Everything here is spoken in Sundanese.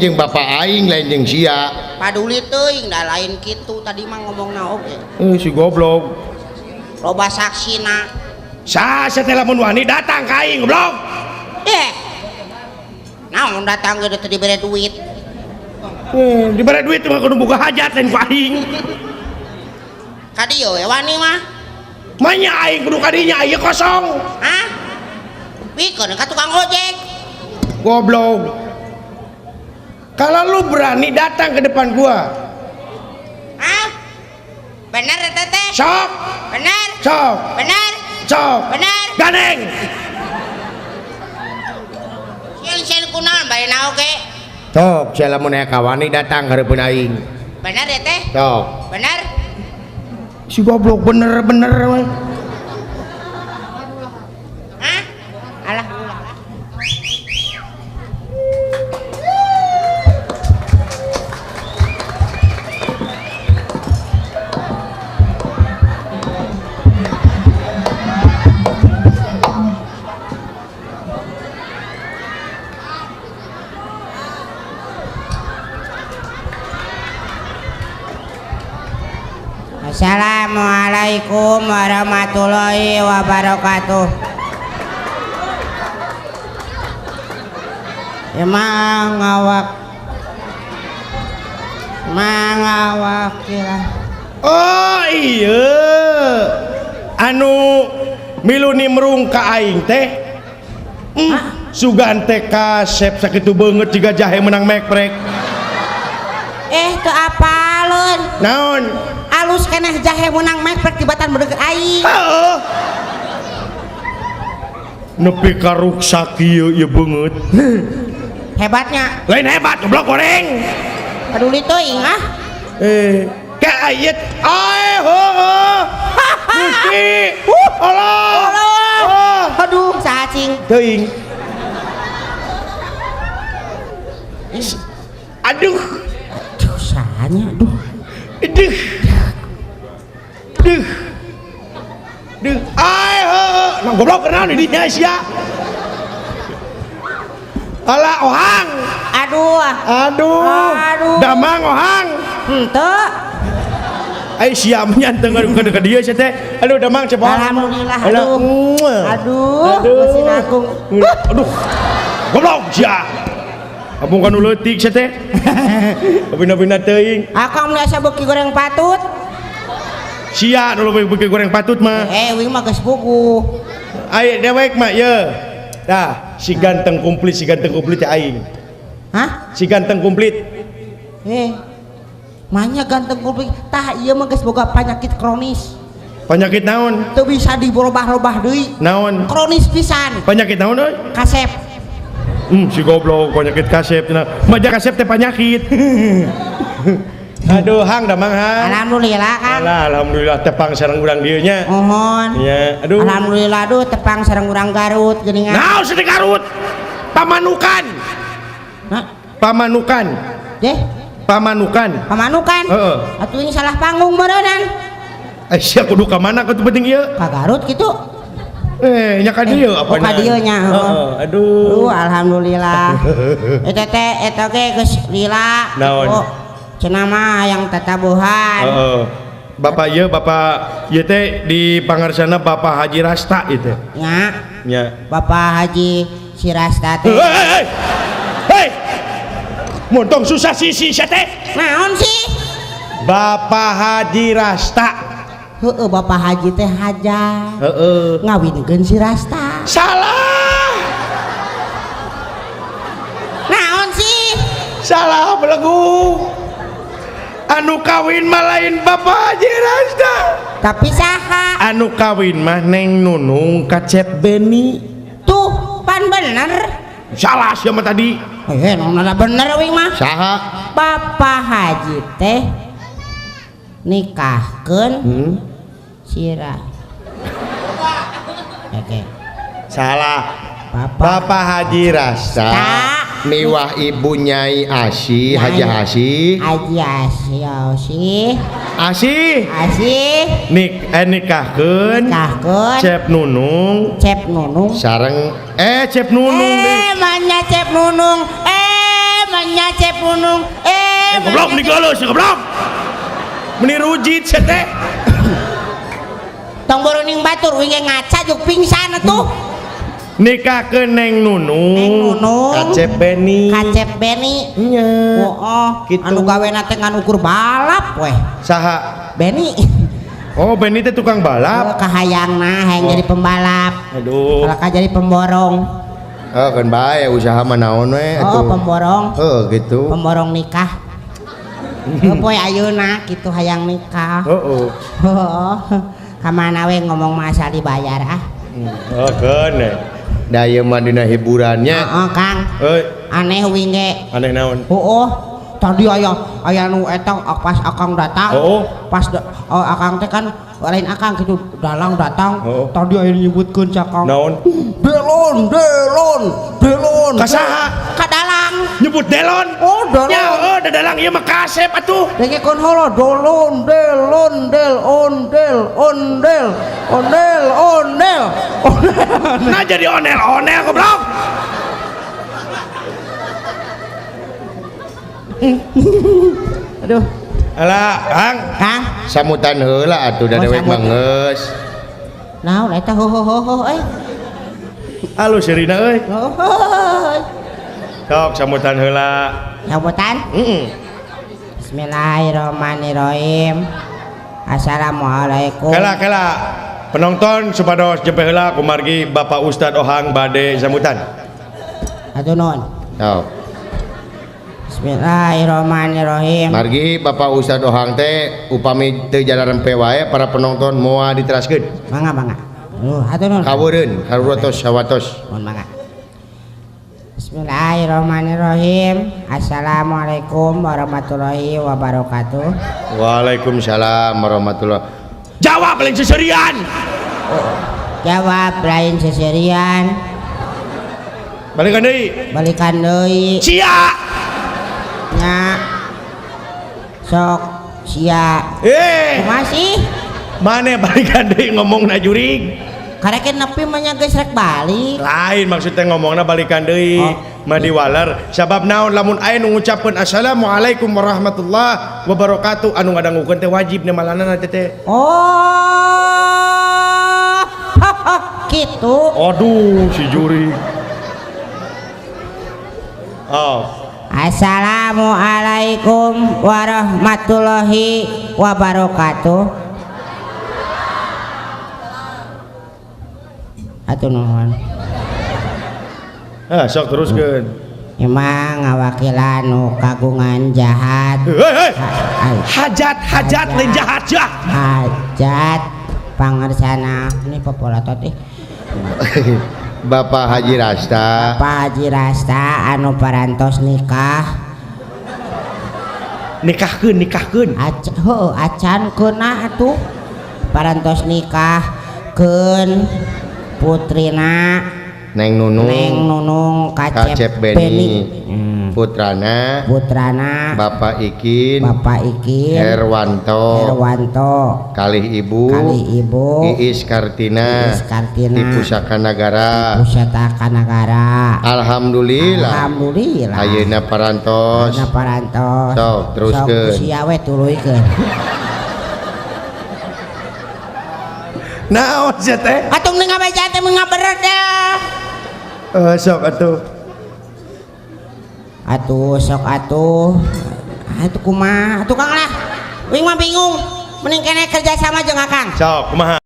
jeung bapak aing lain jeung sia. Paduli teuing da lain kitu tadi mah ngomongna oge. Si goblok. Loba saksina. Sa teh lamun wani datang ka aing goblok. Eh. Naon datang ge teu dibere duit. Dibere duit mah kudu boga hajat lain ku aing. Ka dieu we wani mah. Manya aing kudu ka dinya ieu kosong. Hah? Pikeun ka tukang ojek. Goblok. Kalau lu berani datang ke depan gua. Hah? Bener eta teh? Sok. Bener. Sok. Bener. Sok. Bener. Gandeng. Sieun-sieun kunaon bae na oge. Sok, sia lamun aya kawani datang hareupeun aing. Bener ya teh? Sok. Bener. Si goblok bener-bener we. Hah? Alah ulah. Assalamualaikum warahmatullahi wabarakatuh. Emang awak kira. Oh iya, anu milu nimrung ka aing teh. Sugan teh kasep sakitu beungeut jiga jahe menang meprek. Teu apaleun. Naon? Alus keneh jahe menang meprek tibatan beudeukeut aing. Heeh. Nepi ka ruksak ieu ieu beungeut. Hebatnya. Lain hebat goblok goreng. Peduli teuing ah. Ka ayet ae heueuh. Gusti. Allah. Allah. Aduh, saha cing? Teuing. Aduh. Aduh, sahanya aduh. Aduh. Duh. Duh. Ae heueuh. Nah goblok kenaon di dinya sia. Alah ohang. Aduh. Aduh. Aduh. Damang ohang. Henteu. Ai sia mah teu ngadukeun ka dieu sia teh. Aduh damang cepot. Alhamdulillah. Aduh. Aduh. Aduh. Mesin agung. Aduh. Goblok sia. Abung kanu leutik sia teh. Bina-bina teuing. Akang mun asa beuki goreng patut. Sia nu leuwih beuki goreng patut mah. Wing mah geus buku. Ai dewek mah ye. Tah, si ganteng komplit, si ganteng komplit teh aing. Hah? Si ganteng komplit. Manya ganteng komplit. Tah ieu mah geus boga penyakit kronis. Penyakit naon? Teu bisa dirobah-robah deui. Naon? Kronis pisan. Penyakit naon euy? Kasep. Si goblok penyakit kasep cenah. Maja kasep teh penyakit. Aduh hang damang hang. Alhamdulillah Kang. Alah alhamdulillah tepang sareng urang dieu nya. Mohon. Nya, aduh. Alhamdulillah aduh tepang sareng urang Garut geuningan. Naon sih Garut? Pamanukan. Hah? Pamanukan. Deh. Pamanukan. Pamanukan? Heeh. Atuh ini salah panggung meureunnan. Sia kudu ka mana kitu penting ieu? Ka Garut kitu. Nya ka dieu apa ka dieu nya. Heeh, aduh. Aduh alhamdulillah. Eta teh eta ge geus lila. Naon? Cenah mah yang tatabuhan. Heeh. Bapak ieu bapak ieu teh di pangarsana Bapak Haji Rasta ieu teh. Nya. Nya. Bapak Haji si Rasta teh. Hei. Hei. Montong susah sisi sia teh. Naon sih? Bapak Haji Rasta. Heeh, Bapak Haji teh hajat. Heeh. Ngawinkeun si Rasta. Salah. Naon sih? Salah belegu. Anu kawin mah lain Bapak Haji Rasta. Tapi saha? Anu kawin mah Neng Nunung ka Cep Beni. Tuh, pan bener. Salah sia mah tadi. Nona bener wing mah. Saha? Bapak Haji teh nikahkeun sira. Oke. Salah. Bapak Haji Rasta miwah Ibu Nyai Asih, Haji Asih. Haji Asih, Asih. Asih. Asih. Nikahkeun. Nikahkeun. Cep Nunung. Cep Nunung. Sareng Cep Nunung. Manya Cep Nunung. Manya Cep Goblok nih geuleuh si goblok. Meni rujit sia teh. Tong boroning batur uing ge ngaca juk pingsan atuh. Nikahkeun Neng Nunung. Neng Nunung. Kacep Beni. Kacep Beni. Nya. Oh, Gitu. anu gawena teh ngan ukur balap weh. Saha? Beni. Oh, Beni teh tukang balap. Oh, kahayangna hayang jadi pembalap. Aduh. Kalau jadi pemborong. Oh, kan bae usaha mah naon we Oh, atuh. pemborong. Heuh, gitu. Pemborong nikah. Oh, poe ayeuna kitu hayang nikah. Heeh. Oh, kamana we ngomong mah asal dibayar ah. Oh, keun eh. Da ieu mah dina hiburannya. Heeh, Kang. Euy, Aneh uing ge. aneh naon? Heeh. Tadi aya aya nu eta pas akang datang. Oh. Pas oh, akang teh kan lain akang gitu dalang datang. Oh. Tadi aya nyebutkeun cakang. Naon? Delon, delon, delon. Ka saha? Ka dalang. Nyebut delon. Oh, dalang. Ya, oh, da dalang ieu mah kasep atuh. Dengekeun heula dolon, delon, del, ondel, ondel, ondel, ondel. Ondel. Nah jadi onel-onel goblok. Aduh, Alah, Kang. Kang. Samutan heula atuh da Oh, dewek mah samutan. geus. Naon eta ho ho ho ho euy. Alus seurina euy. Ho ho. Sok samutan heula. Sambutan. Heeh. Bismillahirrahmanirrahim. Assalamualaikum. Kela kela. Penonton supados jempe heula kumargi Bapak Ustad Ohang bade sambutan. Aduh nuhun. Sok. Bismillahirrahmanirrahim. Margi Bapak Ustad Ohang teh upami teu jalarempe wae para penonton moal diteraskeun. Mangga mangga. Aduh nuhun. Kaweureun karurotos sawatos. Mohon mangga. Bismillahirrahmanirrahim. Assalamualaikum warahmatullahi wabarakatuh. Waalaikumsalam warahmatullahi. Jawab lain seserian. Jawab lain seserian. Balikan deui. Balikan deui. Sia. Nya. Sok sia. Eh, Kumaha sih? mana balikan deui ngomongna jurig? Karek nepi mah nya geus rek balik. Lain maksudnya ngomongna balikan deui. Oh. Mah diwaler sabab naon lamun aya nu ngucapkeun assalamualaikum warahmatullahi wabarakatuh anu ngadangukeun teh wajib nemalanana teh teh. Oh. Gitu. Aduh si jurig. Oh. Assalamualaikum warahmatullahi wabarakatuh. Atuh nuhun. Ah, sok teruskeun. Emang ngawakilan nu kagungan jahat. Hei, hei. Hajat, hajat lain jahat jah. Hajat pangersana ini popolatot ih. Bapak Haji Rasta. Bapak Haji Rasta anu parantos nikah. Nikahkeun, nikahkeun. Heuh, acan keuna atuh. Parantos nikah keun putrina Neng Nunung. Neng Nunung Kacep Beni. Putrana. Putrana Bapak Ikin. Bapak Ikin Herwanto. Herwanto. Kalih Ibu. Kalih Ibu. Iis Kartina. Iis Kartina. Di Pusaka Nagara. Pusaka Nagara. Alhamdulillah. Alhamdulillah. Ayeuna parantos. Ayeuna parantos. Sok teruskeun. Sok sia we tuluykeun. Naon sia teh? Atung nu ngabeja teh mun ngaberedel. Sok atuh. Atuh sok atuh. Atuh kumaha? Atuh Kang lah. Wing mah bingung. Mending kene kerja sama jeung Akang. Sok kumaha?